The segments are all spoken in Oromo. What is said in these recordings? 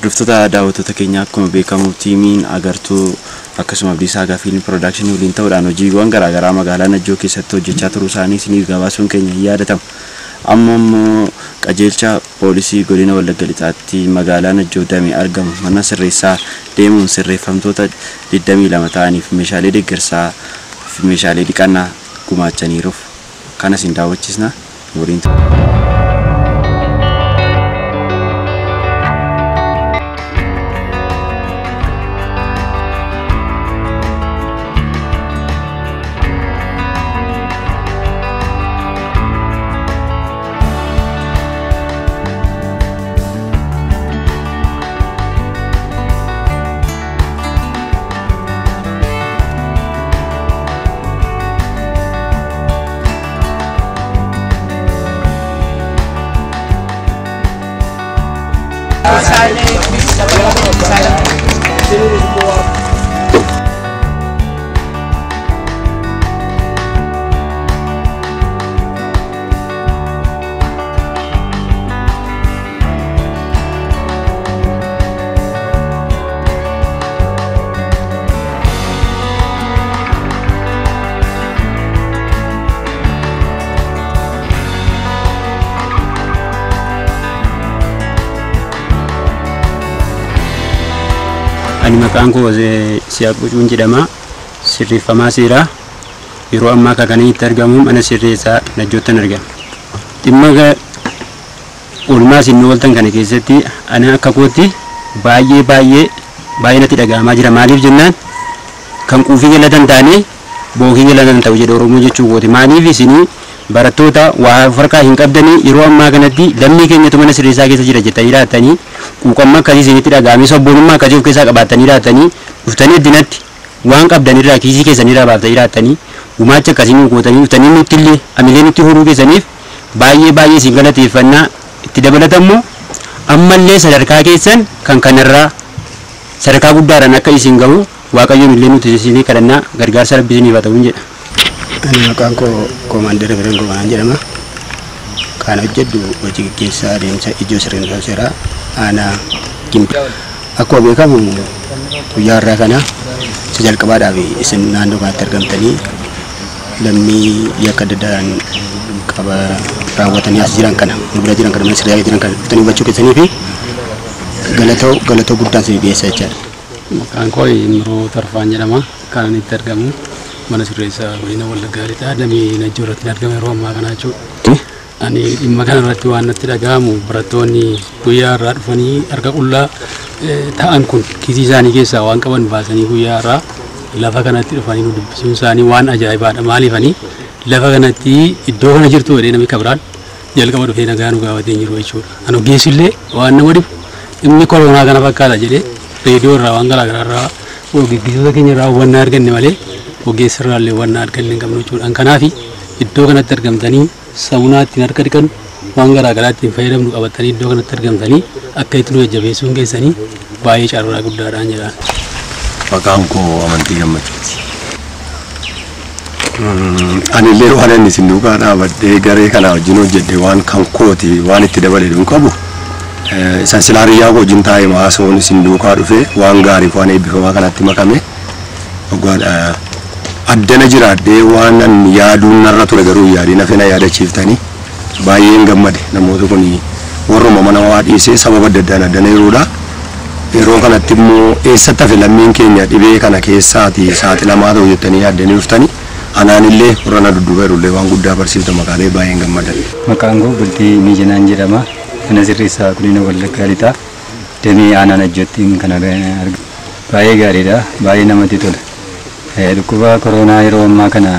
Hordoftoota daawwattoota keenyaa, akkuma beekamu tiimiin Agartuu akkasuma Abdiisaa Aagaa Fiilm Piroodakshinii waliin ta'uudhaan hojiiwwan garaagaraa magaalaa Najjoo keessatti hojjechaa turuu isaanii isiniif gabaasuun keenya hin yaadatama. Amma immoo qajeelcha poolisii godina Wallagga Lixaatti magaalaa Najjoo damee argamu mana sirreessaa deemuun sirreeffamtoota 22 ta'aniif meeshaalee deeggarsaa fi meeshaalee dhiqannaa gumaachaniiruuf. Kanas hin daawwachiisna waliin ture. Ani maqaan koo Siyaaq Bocuun jedhama. Sirreeffamaa seeraa. Yeroo ammaa kan itti argamu mana sirreessaa Najjoottan argama. Dhimma oolmaa isin ooltan kana keessatti ani akka kootti baay'ee baay'ee baay'ee natti dhaga'amaa jira. Maaliif jennaan kan quufii galatan taane bookii galatan ta'u jedha Oromoo jechuu kooti. Maaliif isinii barattoota waa harkaa hin qabdanii yeroo ammaa kanatti lammii keenyatu mana sirreessaa keessa jira jettanii jiraatanii quuqamma akkasii isinitti dhaga'amee sabboonummaa akkasii of keessaa qabaatanii jiraatanii dhuftanii addinatti waan qabdanirraa kiisii keessanirraa baaftanii jiraatanii gumaacha akkasii nu gootanii dhuftanii nutti illee amilee nutti horuu keessaniif baay'ee baay'ee isin galateeffannaa. Itti dabalatammoo ammallee sadarkaa keessan kan kanarraa sadarkaa guddaadhaan akka isin gahu Waaqayyoon illee nuti isinii kadhannaa gargaarsa Rabbi isiniif haa ta'uun jedha. Ani maqaan koo Koomaandar Efreem Gobanaan jedhama. Kan hojjedhu hojii gaggeessaa adeemsa ijoo sirreessaa seeraa aanaa Gimbii. Akkuma beekamu guyyaa har'aa kana isa jalqabaadhaaf isin naannoo kanatti argamtanii lammii yakka adda addaan qaba raawwatanii as jiran kana nu bira jiran kana mana sirreessaa jiran kana dhuftanii hubachuu keessanii fi galatoo guddaan isin dhiyeessa jechaadha. Maqaan koo Imroo Tarfaan jedhama. Kan inni itti argamu mana sirreessaa godina Wallaggaa Lixaa damee Najjoo irratti argama yeroo ammaa kana jechuudha. Ani dhimma kana irratti waan natti dhaga'amu barattoonni guyyaa irraa dhufanii harka qullaa ta'an kun kiisii isaanii keessaa waan qaban baasanii guyyaa irraa lafa kanatti dhufanii nu dubbisuun isaanii waan ajaa'ibaadha. Maaliifanii lafa kanatti iddoo kana jirtu jedhee namni kabiraan jalqaba dhufee nagaa nu gaafatee jiru jechuudha. Ani ogeessillee waan nama dhibu dhimmi koronaa kana fakkaata jedhee reediyoo irraa waan garaa garaa irraa gaggeessitoota keenya irraa hubannaa arganne malee ogeessa irraa illee hubannaa arganne hin qabnu jechuudha. Kanaaf iddoo kanatti argamtanii samunaa ittiin harka dhiqannu waan garaa garaa ittiin fayyadamnu qabatanii iddoo kanatti argamtanii akka itti nu jajjabeessuun keessanii baay'ee carraa guddaadhaan jedhaan. Maqaan koo Amantii Gammachuuti. Ani illee waan inni isin duukaa dhaabadhee garee kana wajjin hojjedhe waan kan kooti waan itti dabalee hin qabu. Isaan silaa hiriyaa koo wajjin taa'ee maasoon isin duukaa dhufee waan gaariif waan eebbifamaa kanatti makame addana jiraadhee waan an yaaduun narra ture garuu yaadiin hafe na yaadachiiftanii baay'een gammade. Namoota kun warruma mana waa dhiisee sababa adda addaan addana yeroodha. Yeroo kanatti immoo eessatti hafe lammiin keenya dhibee kana keessaati saaxilamaa ta'u jettanii yaaddanii dhuftanii anaan illee warra na dudduuba jirullee waan guddaa barsiifta maqaalee baay'een gammadan. Maqaan koo Bultii Miijanaan jedhama. Mana sirreessaa godina Wallaggaa Lixaa damee aanaa Najjoottiin kan argamu. Baay'ee gaariidha. Baay'ee namatti tola. Dhukkuba koronaa yeroo ammaa kana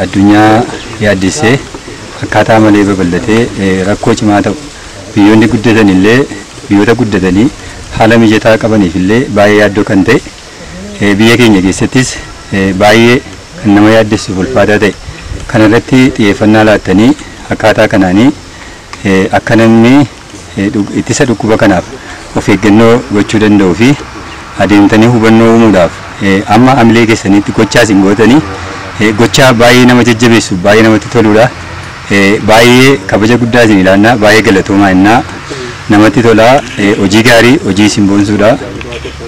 addunyaa yaaddessee akkaataa malee babal'atee rakkoo cimaa ta'u biyyoonni guddatan illee biyyoota guddatanii haala mijataa qabaniif illee baay'ee yaaddoo kan ta'e biyya keenya keessattis baay'ee kan nama yaaddessuuf ulfaataa ta'e kanarratti xiyyeeffannaa laattanii akkaataa kanaanii akka namni ittisa dhukkuba kanaaf of eeggannoo gochuu danda'uu fi adeemtanii hubannoo uumuudhaaf amma amilee keessaniitti gochaa isin gootanii gochaa baay'ee nama jajjabeessu baay'ee namatti toludha. Baay'ee kabaja guddaa isin ilaannaa baay'ee galatoomaa innaa Namatti tola, hojii gaarii, hojii isin boonsuudha.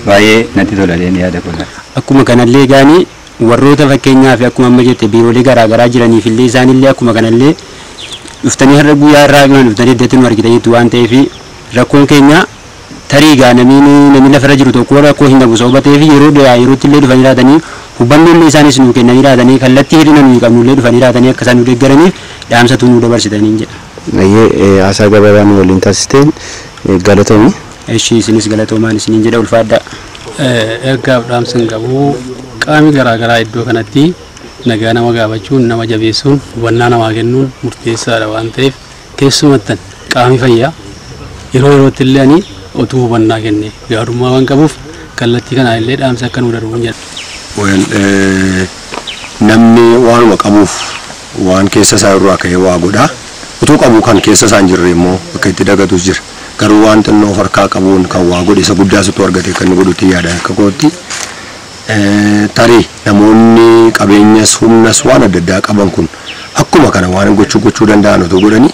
Baay'ee natti tola jedheen yaada kola. Akkuma kanallee gaanii warroota fakkeenyaaf akkuma amma jette biiroolee garaagaraa jiraniif illee isaanillee akkuma kanallee dhuftanii har'a guyyaa irraa kan dhuftanii iddootti nu argitaniitu waan ta'eef rakkoon keenya tarii gaa namni lafarra jiru tokko rakkoo hin qabu sababa ta'eef yeroo yerootti illee dhufanii laatanii hubannoo illee isaanis nu kennanii laatanii kallattii hir'ina nuyi qabnu illee dhufanii laatanii akka isaan nu deeggaraniif dhaamsatu nu dabarsitanii jedha. Ayyee, haasaa gabaabaa nu waliin taasisteen galatoomi. Eshi isinis galatoomaan isiniin jedha, ulfaadhaa. Ergaaf dhaamsa hin qabu, qaamni garaagaraa iddoo kanatti nagaa nama gaafachuun, nama jabeessuun, hubannaa namaa kennuun murteessaadha waan ta'eef keessumattan qaamni fayyaa yeroo yerootti illee ani otuu hubannaa kenne gaarummaa waan qabuuf kallattii kanaan illee dhaamsa akka nuu darbuun jedha. Well, namni waanuma qabuuf waan keessa isaa irraa ka'ee waa godha. Utuu qabu kan keessa isaa hin jirre immoo bakka itti dagatus jira. Garuu waan xinnoo of harkaa qabuun kan waa godhe isa guddaas utuu argate kan inni godhutti yaada akka kootti. Tarii namoonni qabeenyas humnas waan adda addaa qaban kun akkuma kana waan gochuu danda'an otoo godhanii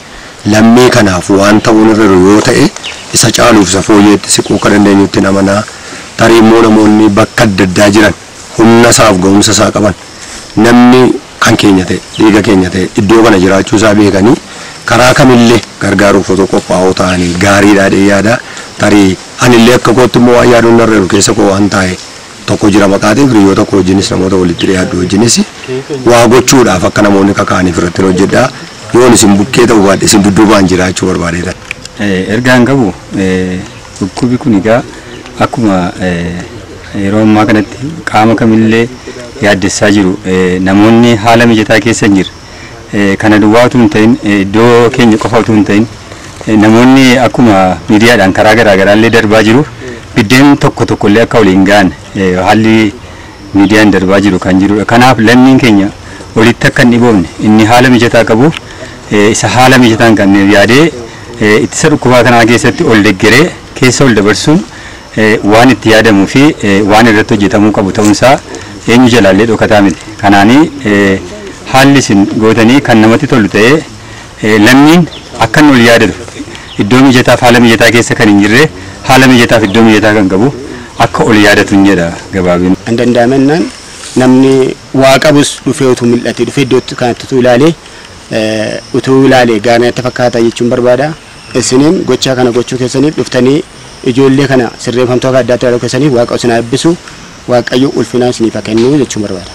lammii kanaaf waan ta'uun irra jiru yoo ta'e isa caaluuf isa fooyyeetti siquu akka dandeenyutti namanaa. Tarii immoo namoonni bakka adda addaa jiran humna isaaf ga'umsa isaa qaban namni kan keenya ta'e dhiiga keenya ta'e iddoo kana jiraachuu isaa beekanii karaa kamillee gargaaruuf otoo qophaa'oo ta'anii gaariidha jedhee yaada. Tarii anillee akka kootti immoo waan yaaduun narra jiru keessa koo waan taa'e tokko jira maqaatiin hiriyoota koo wajjinis namoota walitti dhiyaadhu wajjinis waa gochuudhaaf akka namoonni kaka'aniif irratti hojjedha. Yoon isin bukkee ta'uu baadhe isin dudduubaan jiraachuu barbaadeetan. Ergaan qabu, dhukkubi kun egaa akkuma yeroo ammaa kanatti qaama kamillee yaaddessaa jiru, namoonni haala mijataa keessa hin jirre, kana duwwaa utuu hin ta'in, iddoo keenya qofa utuu hin ta'in, namoonni akkuma miidiyaadhaan karaa garaa garaallee darbaa jiru biddeen tokko tokkollee akka waliin ga'an haalli miidiyaan darbaa jiru kan jirudha. Kanaaf lammiin keenya walitti akka hin dhiboomne inni haala mijataa qabuuf isa haala mijataa hin qabneef yaadee ittisa dhukkubaa kanaa keessatti ol deggeree keessa ol dabarsuun waan itti yaadamuu fi waan irratti hojjetamuu qabu ta'uunsaa eenyu jalaallee dhokataa miti. Kanaanii haalli isin gootanii kan namatti tolu ta'ee lammiin akka inni ol yaadatu iddoo mijataaf haala mijataa keessa kan hin jirre haala mijataaf iddoo mijataa kan qabu akka ol yaadatu hin jedha gabaabin. Hin danda'amennaan namni waa qabus dhufee utuu mil'ate dhufee iddoo kanatti utuu ilaalee gaarii natti fakkaata jechuun barbaada. Isiniin gochaa kana gochuu keessaniif dhuftanii ijoollee kana sirreeffamtoota adda addaa ilaaluu keessaniif Waaqa isin haa eebbisu, Waaqayyo ulfinaa isiniif haa kennu jechuun barbaada.